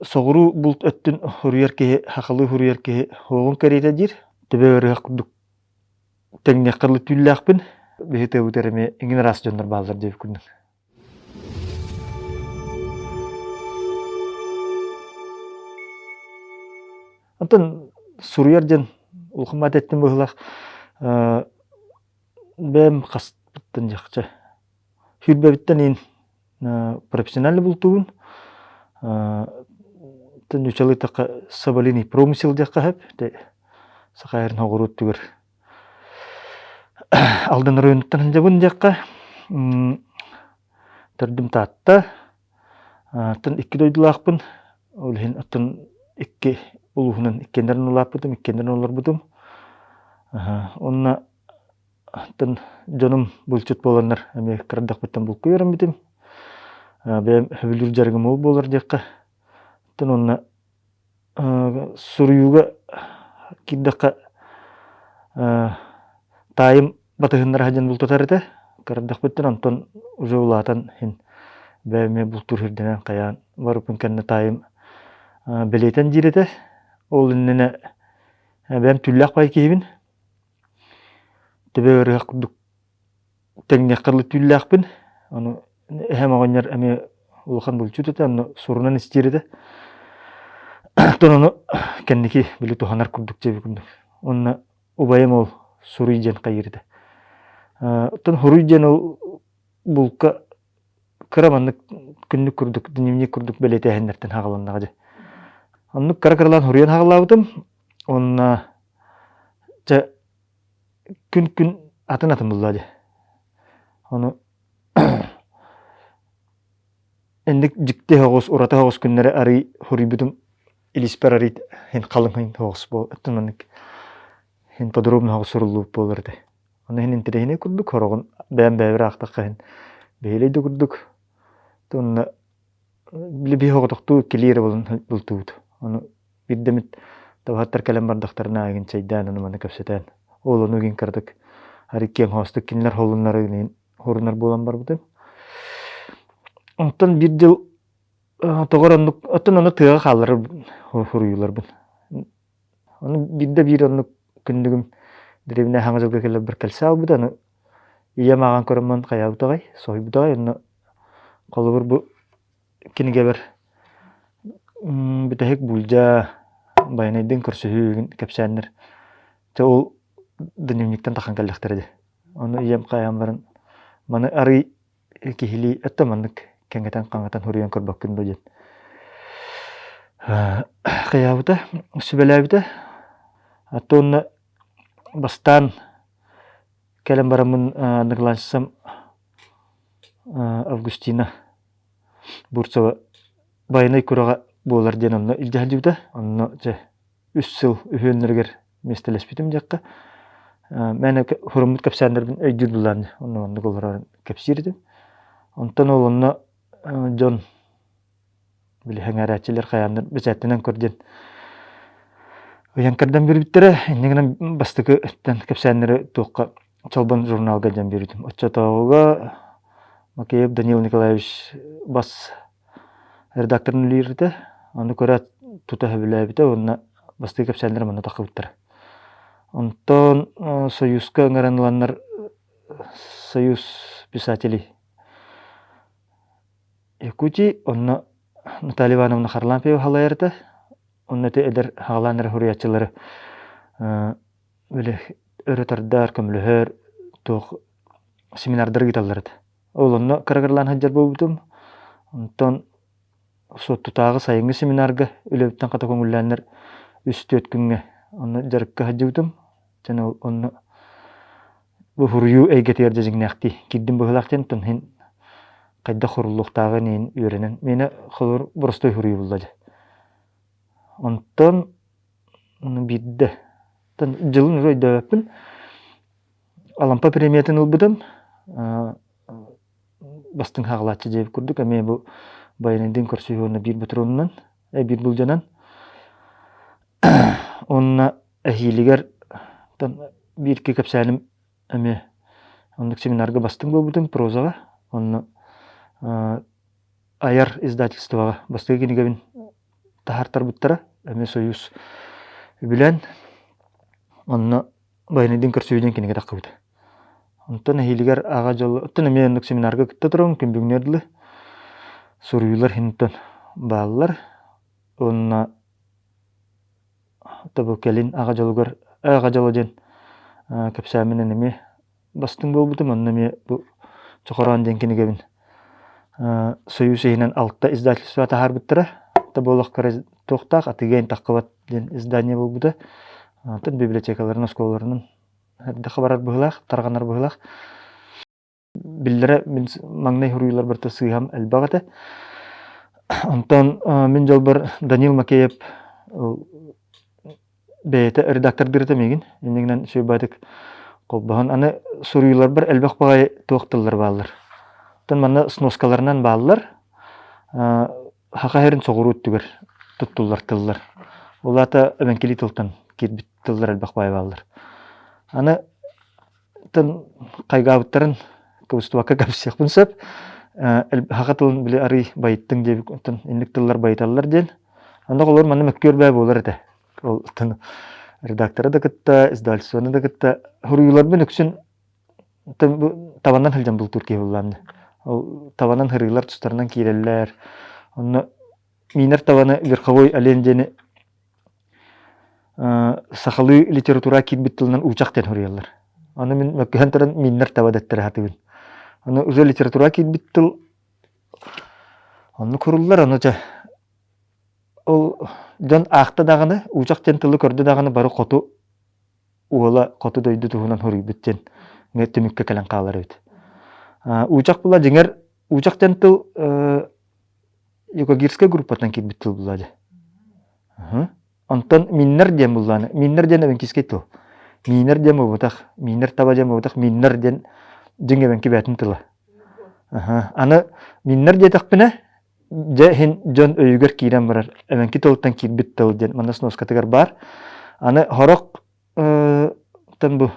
Соҕуруу булт өттүн суруйар киһи, сахалыы суруйар киһи суоҕун кэриэтэ диир. Төбө ыарыһах курдук тэҥниэххэ дылы түүллээхпин. Биһи тыабытыгар эмиэ эҥин араас дьоннор бааллар диэбит курдук. Онтон суруйар диэн улахан маат эттим быһыылаах бэйэм хаспыттан дьахча сүүрбэбиттэн иин профессиональный бултуубун нуучалыы соболиный промысел диэххэ сөп саха сирин оҕуруот түгэр Алдан оройуонуттан сылдьабын диэххэ төрдүм Таатта оттон икки дойдулаахпын ол иһин оттон икки улууһунан иккиэннэрин улааппытым иккиэннэрин олорбутум уонна Оттон дьонум булчут буоланнар эмиэ кырдахпыттан булкуй үөрэммитим. Бэйэм сөбүлүүр дьарыгым ол буолар диэххэ. Оттон уонна суруйууга киирдэххэ таайым батыһыннара сылдьан бултатар этэ. Кырдахпыттан онтон уже улаатан иһин бэйэм эмиэ бултуур сирдэнэн хайаан барыппын кэннэ таайым бэлиэтэн диир этэ. Ол иннинэ бэйэм түүллээх баай киһибин. Төбө ыарыһах курдук тэҥниэххэ дылы түүллээхпин. Ону эһэм оҕонньор эмиэ улахан булчут этэ, онно сурунан истиир этэ. Оттон ону кэнники били туһанар курдук диэбит курдук. Уонна убайым ол суруй диэн хайыыр этэ. Оттон хуруй диэн ол булка кыра маннык күннүк курдук, дневник курдук бэлиэтээһиннэртэн хаҕаланнаҕа дьэ. Оннук кыра-кыралаан хуруйан хаҕалаабытым. Уонна Чэ, күн-күн атын-атын булла дии. Ону инник дьикти соҕус, ураты соҕус күннэри арый суруйбутум илиспэр арый иһин халыҥ иһин соҕус буол оттон маннык иһин подробно соҕус суруллубут буолар этэ. Ону иһин интэриэһинэй курдук сороҕун бэйэм бэйэбэр аахтахха иһин бэһиэлэй да курдук. Уонна били биһи оҕотохтуу иккилии эрэ буолан бултуубут. Ону Биирдэ эмит табаһыттар кэлэн бардахтарына эҥин чэйдээн ону-маны кэпсэтэн, ол ону игин кыратык арый киэҥ хоостук кинилэр холуннары хорунар буолан барбытым. Онтон биир дьыл тоҕо эрэ оннук оттон ону тыаҕа хаалларар суруйууларбын. Ону биирдэ биир оннук күннүгүм дэриэбинэ хаҥа дьылга кэлэрбэр кэлсэ албыта аны ийэм ааҕан көрөммүн хайаабыт аҕай, соһуйбут аҕай онно холобур бу кинигэбэр бүтэһик буулдьа Байанайдыын көрсүһүү кэпсээннэр дьэ ол дневниктэн тахсан кэллэхтэрэ дии. Ону ийэм хайаан баран маны арый киһилии өттө маннык кэҥэтэн хаҥатан суруйан көрбөккүн дуо диэн хайаабыта сүбэлээбитэ. А то онно бастаан кэлэн бараммын одноклассницам Августина Бурцева Байанай күрэҕэ буолар диэн онно илдьэ сылдьыбыта. Онно дьэ үс сыл үһүөннэригэр миэстэлэспитим диэххэ. Мээнэ суруммут кэпсээннэрбин өйдүүр былаан онно оннук олорон кэпсиир этим. Онтон ол онно дьон били сэҥээрээччилэр хайааннар бэчээттэнэн көр диэн ыйан кэрдэн биэрбиттэрэ. Инньэ гынан бастакы өттөн кэпсээннэри туохха Чолбон журналга диэн биэрбитим. Оччотооҕуга Макеев Данил Николаевич бас редакторын үлэлиир этэ. Ону көрөөт тута сөбүлээбитэ уонна бастакы кэпсээннэрим манна тахсыбыттара. Онтон Союзка ыҥыран ыланнар Союз писателей Якутии онно Наталья Ивановна Харлампьева салайар этэ. Онно ити эдэр хаалаан эрэ суруйааччылары били өрө тардар, көмөлөһөр туох семинардары ыыталлар этэ. Ол онно кыра-кыралаан сылдьар буолбутум. Онтон Суоттутааҕы сайыҥҥы семинарга үлэбиттэн хата көҥүллээннэр үс-түөрт күҥҥэ онно дьарыкка сылдьыбытым. Дьэ ол онно бу суруйуу эйгэтигэр дьэ дьиҥнээхтии киирдим быһыылаах диэн оттон иһин хайдах суруллуохтааҕын иһин үөрэнэн миэнэ холобур боростуой суруйуу булла дьэ. Онтон биирдэ дьылын уже өйдөөбөппүн. Алампа премиятын ылбытым. Бастыҥ хаҕылааччы диэбит курдук эмиэ бу Байанайдыын көрсүһүү уонна биир ботуруонунан, биир былдьанан. Уонна эһиилигэр биир-икки кэпсээним эмиэ оннук семинарга бастыҥ буолбутум прозаҕа. Онно айар издательствоҕа бастакы кинигэбин. таһаартарбыттара. Эмиэ Союз үбүлээн онно Байанайдыын көрсүһүү диэн кинигэ таххыбыта. Онтон эһиилигэр аҕа дьол оттон эмиэ оннук семинарга кытта турабын күн бүгүнүгэр дылы суруйуулар иһин бааллар. Уонна тобу кэлин аҕа дьолугар аҕа дьоло диэн кэпсээмминэн эмиэ бастыҥ буолбутум. Онно эмиэ бу Чохороон диэн кинигэбин Союз иһинэн алта издательство таһаарбыттара. Тоболох туохтаах атыыга таххыбат диэн издание буолбута. Онтон библиотекаларын, оскуолаларынан эрдэххэ барар быһыылаах, тарҕанар быһыылаах. Биллэрэ мин маҥнай суруйуулар барыта сыыһам элбэх этэ. Онтон мин дьолбор Данил Макеев бэйэтэ редактордыыр этэ миигин. Иннигинэн сүөбаатык холбоһон. Аны суруйууларбар элбэх баҕайы туох тыллар бааллар. Оттон манна сноскаларынан бааллар. Саха сирин соҕуруу өттүгэр туттуллар тыллар. Ол аата эбэҥкилии тылтан киирбит тыллар элбэх баҕайы бааллар. Аны тын хайгаабыттарын кыбыстыбакка кэпсиэхпин сөп. Саха тылын били арый байыттыҥ диэбит оттон инник тыллар байыталлар диэн. Онно олор манна мөккүөр бээ буолар этэ. Ол редакторы да кытта, издательствоны да кытта суруйууларбын үксүн табанан сылдьан бултуур киһи буоллаам. Ол табанан һырыылар тустарынан киирэллэр. Онно миинэр табаны верховой олень диэни сахалыы литература киирбит тылынан уучах диэн суруйаллар. Аны мин мөккүһэн туран мииннэр таба дэттэрэ сатыыбын. Аны уже литература киирбит тыл оннук суруллар, ону дьэ ол дьон аахта даҕаны, уучах диэн тылы көрдө даҕаны бары хоту уола хоту дойду туһунан суруйбут диэн түмүккэ кэлэн хаалар эбит. Уучах була дьиҥэр уучах диэн тыл Юкагирскай группаттан киирбит тыл була дьэ. Онтон миннэр диэн буллааны. Миннэр диэн эбэҥкискэй тыл. Миинэр диэн буолбатах. Миинэр таба диэн буолбатах. Миннэр диэн дьиҥ эбэҥки бээтин тыла. Аны миннэр диэтэхпинэ, дьэ иһин дьон өйүгэр киирэн барар. Эбэҥки тылыттан киирбит тыл диэн манна сноскатыгар баар. Аны сорох тан бу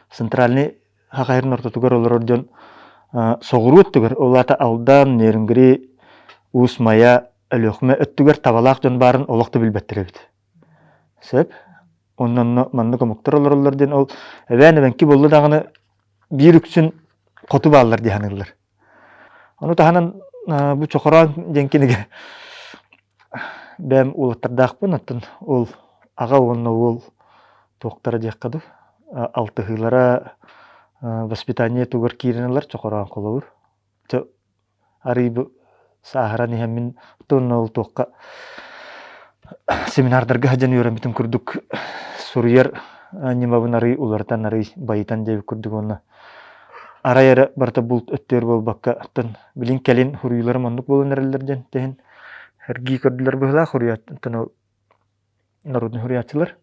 центральный Хахайрын ортотугар олорор дьон соҕуруу өттүгэр, ол аата Алдан, Нерюнгри, Уус Майа, Өлүөхүмэ өттүгэр табалаах дьон баарын олох да билбэттэр эбит. Сөп. Онно онно маннык омуктар олороллор диэн ол эбээн эбэҥки буолла даҕаны биир үксүн хоту бааллар дии саныыллар. Ону таһынан бу Чохороон диэн кинигэ бэйэм уолаттардаахпын, оттон ол аҕа уонна уол туохтара диэххэ дуу, алтыһыылара воспитание тугар киирэн ылар чохороон холобур. Арый бу сааһыран иһэммин уонна ол туохха семинардарга сылдьан үөрэммитим курдук суруйар ньымабын арый уларытан, арый байытан диэбит курдук уонна арай эрэ барыта булт өттүгэр буолбакка, оттон билин кэлин суруйууларым оннук буолан эрэллэр диэн тэһин эргии көрдүлэр быһыылаах суруйааттан ол народный суруйааччылар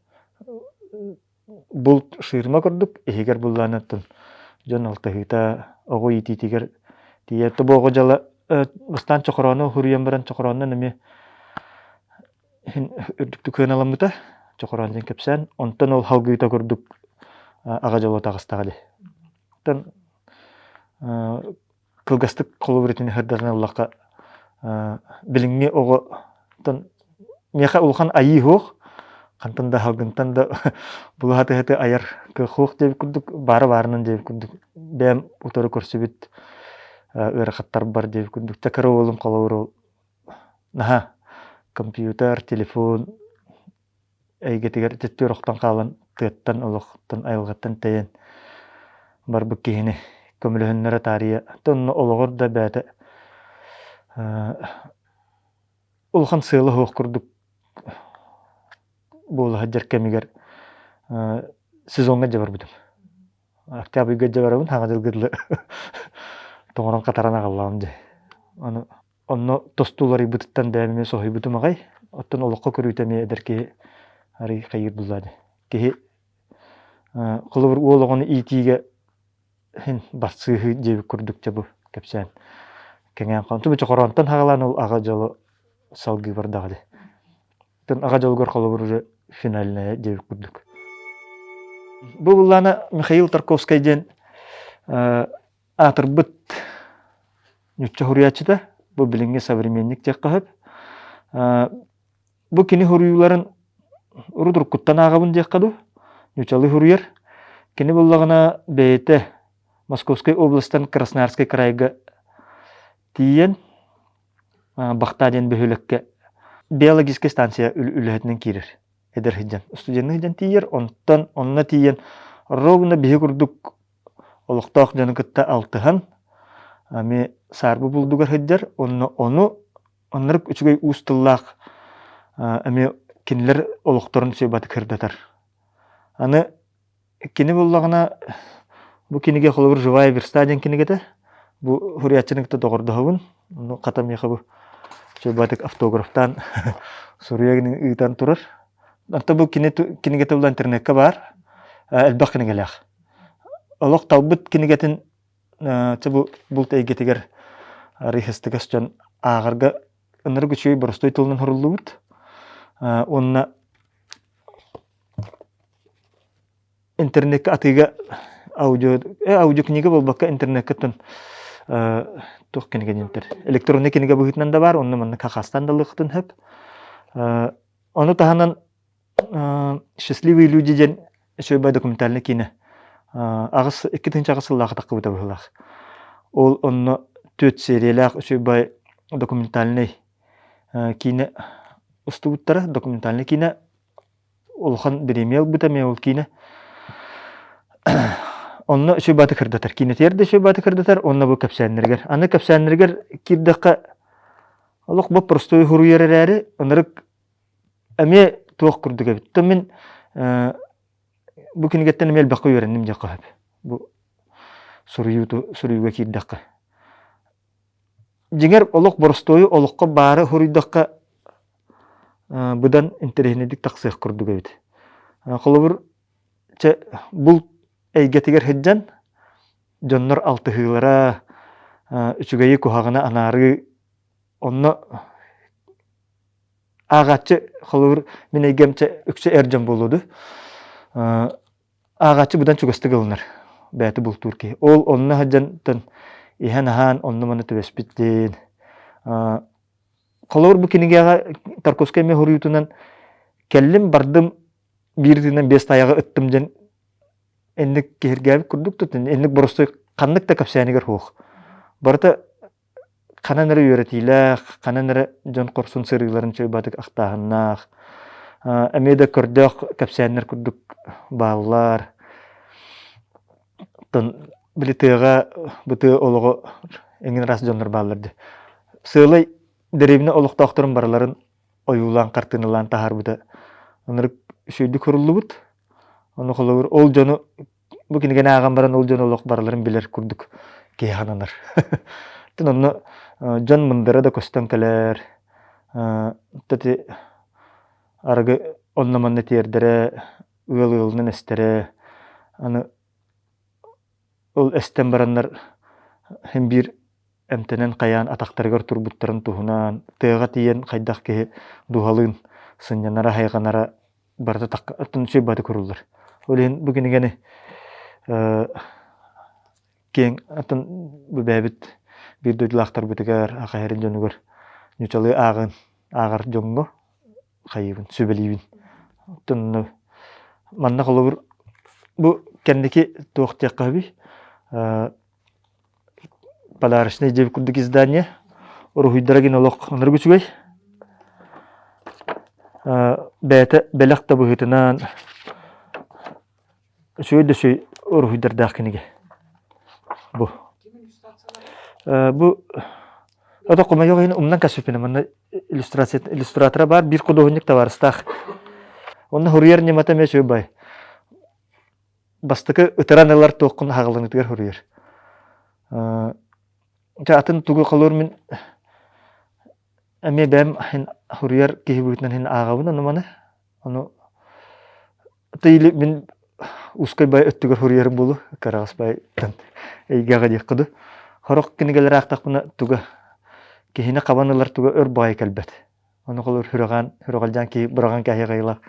булт ширма курдук иһигэр буллаан оттон дьон алтыһыыта оҕо иитиитигэр тиийэр тобу оҕо дьала бастаан чохороону суруйан баран чохорооннон эмиэ иһин үрдүктүк сыаналаммыта чохороон диэн кэпсээн онтон ол халгыыта курдук аҕа дьоло таҕыстаҕа дии оттон кылгастык холобур итини сырдатан ыллахха билиҥҥи оҕоттон миэхэ улахан айыы суох хантан да салгынтан да булаһатыһаты айар кыах суох диэбит курдук баара баарынан диэбит курдук бэйэм утары көрсүбүт ыарахаттарбар диэбит курдук кыра уолум холобур ол наһаа компьютер телефон эйгэтигэр төттүөр охтон хаалан тыаттан олохтон айылҕаттан тэйэн барбыт киһини көмөлөһүннэрэ таарыйа онно олоҕор да бэйэтэ улахан сыала суох курдук буола сылдьар кэмигэр сезоҥҥа дьэ барбытым. Октябрьга дьэ барабын, хаҥа дьылга дылы тоҥорон хатаран аҕаллаҕым дьэ. Аны Онно тосту уларыйбытыттан бэйэм эмиэ соһуйбутум аҕай. Оттон олоххо көрүүтэ эмиэ эдэр киһи арый хайыыр булла ини. Киһи холобур уол оҕону иитиигэ иһин барсыыһы диэбит курдук дьэ бу кэпсээн кэҥээн хаалан. Тубу чохороонтон хаҕалаан ол аҕа дьоло салгыы бардаҕа дии. Оттон аҕа дьолугар холобур уже финальная диэбит курдук. Бу буллаана Михаил Тарковскай диэн аатырбыт ньучча суруйааччыта, бу билиҥҥи современник диэххэ сөп. Бу кини суруйууларын урут уруккуттан ааҕабын диэххэ дуу, нуучалыы суруйар. Кини буоллаҕына бэйэтэ Московскай областан Красноярскай крайга тиийэн Бахта диэн бөһүөлэккэ биологическай станция үлэһитинэн киирэр. Эдэр сылдьан, студенныы сылдьан тиийэр, онтон онно тиийэн ровно биһи курдук олохтоох дьону кытта алтыһан эмиэ саарба булдугар сылдьар, онно ону оннук үчүгэй уус тыллаах эмиэ кинилэр олохторун сүбатык сырдатар. Аны кини буллаҕына бу кинигэ холобур «Живая верста» диэн кинигэтэ. Бу суруйааччыны кытта доҕордоһобун. Ону хата миэхэ бу сүбатык автографтаан суруйа ыытан турар. Онто бу кини кинигэтэ була интернеккэ баар. Элбэх кинигэлээх. Олох талбыт кинигэтин Чэ бу булт эйгэтигэр арыйхыстыгас дьон ааҕарга ынырык үчүгэй боростуой тылынан суруллубут. Уонна интернеккэ атыыга аудио аудиокнига буолбакка интернеккэ оттон туох кинигэ диэнтэр электроннай кинигэ быһыытынан да баар онно манна хахастан да ылыаххытын сөп. Ону таһынан «Счастливые люди» диэн үчүгэй документальнай киинэ 2008 сыллаахха таххыбыта быһыылаах. Ол онно түөрт сериялаах үчүгэй документальнай киинэ устубуттара. Документальнай киинэ улахан бириэмийэ ылбыта эмиэ ол киинэ. Онно үчүгэй бааты кырдатар. Киинэтигэр да үчүгэй бааты кырдатар, онно бу кэпсээннэригэр. Аны кэпсээннэригэр киирдэххэ олох боппуростуой суруйар эрээри, ынырык эмиэ туох курдук эбит. То мин бу кинигэттэн эмиэ элбэххэ үөрэнним диэххэ сөп. Бу суруйуу суруйууга киирдэххэ. Дьиҥэр олох боростуойу олоххо баары суруйдахха быдан интэриэһинэйдик тахсыах курдук эбит. Холобур, чэ булт эйгэтигэр сылдьан дьоннор алтыһыылара, үчүгэйи куһаҕаны анаарыы онно ааҕааччы холобур мин эйгэм чэ үксэ эр дьон буолуо дуу ааҕааччы быдан чугастык ылынар бэйэтэ бултуур киһи ол онно сылдьантан иһэн-аһаан онно-манна түбэспит диэн холобур бу кинигэҕэ Тарковскай эмиэ суруйуутунан кэллим бардым биир тыынан биэс тайаҕы ыттым диэн инник киһиргээбит курдук тутун инник боростуой ханнык да кэпсээнигэр суох барыта ханан эрэ үөрэтиилээх, ханан эрэ дьон хорсун сырыыларын чуйбатык ахтааһыннаах, эмиэ да көрдөөх кэпсээннэр курдук бааллар. Оттон били тыаҕа бу тыа олоҕо эҥин араас дьоннор бааллар дии. Сыалай дэриэбинэ олохтоохторун барыларын ойуулаан, хартыыналаан таһаарбыта ынырык үчүгэйдик суруллубут. Ону холобур ол дьону Бу кинигэни ааҕан баран ол дьон олох барыларын билэр курдук киһи сананар. Оттон онно дьон мындыра да көстөн кэлэр. Ити арыгы онно-манна тиэрдэрэ, ыал ыалынан эстэрэ. Аны ол эстэн бараннар син биир эмтэнэн хайаан атахтарыгар турбуттарын туһунан, тыаҕа тиийэн хайдах киһи дууһалыын сынньанара, хайҕанара барыта оттон үчүгэй баҕайытык суруллар. Ол иһин бу кинигэни киэҥ оттон бу бэйэбит биир дойдулаахтарбытыгар, аҕа дьонугар ньучалыы ааҕын ааҕар дьоҥҥо хайыыбын, сүбэлиибин. Оттон манна холобур бу кэнники туох диэххэ сөбүй Подарочный диэбит курдук издание. Уруһуйдара гин олох ынырык үчүгэй. Бэйэтэ бэлэх да быһыытынан үчүгэй да үчүгэй уруһуйдардаах кинигэ. Бу. Бу ото хомойуох иһин умнан кэспиппин манна иллюстрация иллюстратора баар биир худуоһунньук табаарыстаах. Онно суруйар ньымата эмиэ үчүгэй бай. Бастакы ытыран ылар туоххун аһаҕаланыытыгар суруйар. Дьэ атын тугу холуур мин эмиэ бэйэм суруйар киһи быһыытынан иһин ааҕабын ону маны. Ону или мин узкай бай өттүгэр суруйарым буолуо кыраҕас байтан эйгэҕэ диэххэ дуу. Сорох кинигэлэри аахтахпына туга киһини хабан ылар туга өр баҕайы кэлбэт. Ону холобур сүрэҕээн, сүрэҕэлдьээн киһи быраҕан кээһиэх айылаах.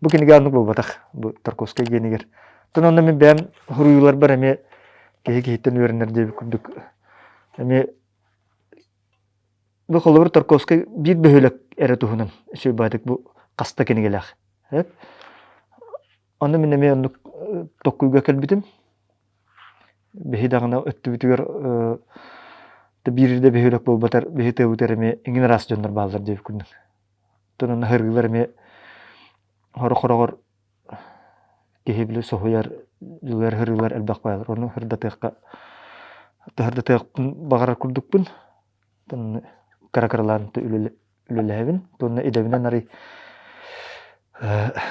Бу кинигэ оннук буолбатах, бу Тарковскай гиэнигэр. Оттон онно мин бэйэм суруйууларбар эмиэ киһи киһиттэн үөрэнэр диэбит курдук эмиэ Бу холобур Тарковскай биир бөһүөлэк эрэ туһунан үчүгэй бу хаста кинигэлээх. Онно мин эмиэ оннук токкуйга кэлбитим. Биһи даҕаны өттүбүтүгэр биир да бөһүөлэк буолбатар, биһи тыабытыгар эмиэ эҥин араас дьоннор бааллар диэбит курдук. Оттон онно ыһыргылар эмиэ хоро-хороҕор киһи били соһуйар, дьулуйар ыһырыылар элбэх бааллар. Ону ырдатыахха ырдатыахпын баҕарар курдукпун. Кыра-кыралаан үлэлэһэбин. Уонна идэбинэн арый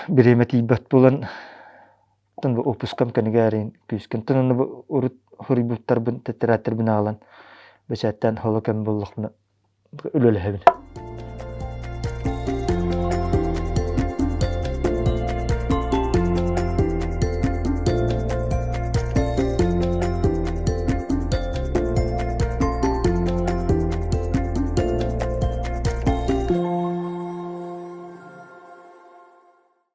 бириэмэ тиийбэт буолан бу выпускам кэнигээрин күүскүн. Тон онно бу урут суруйбуттарбын, тэтэрээттэрбин аҕалан бэчээттээн холо кэм буоллахпына үлэлэһэбин.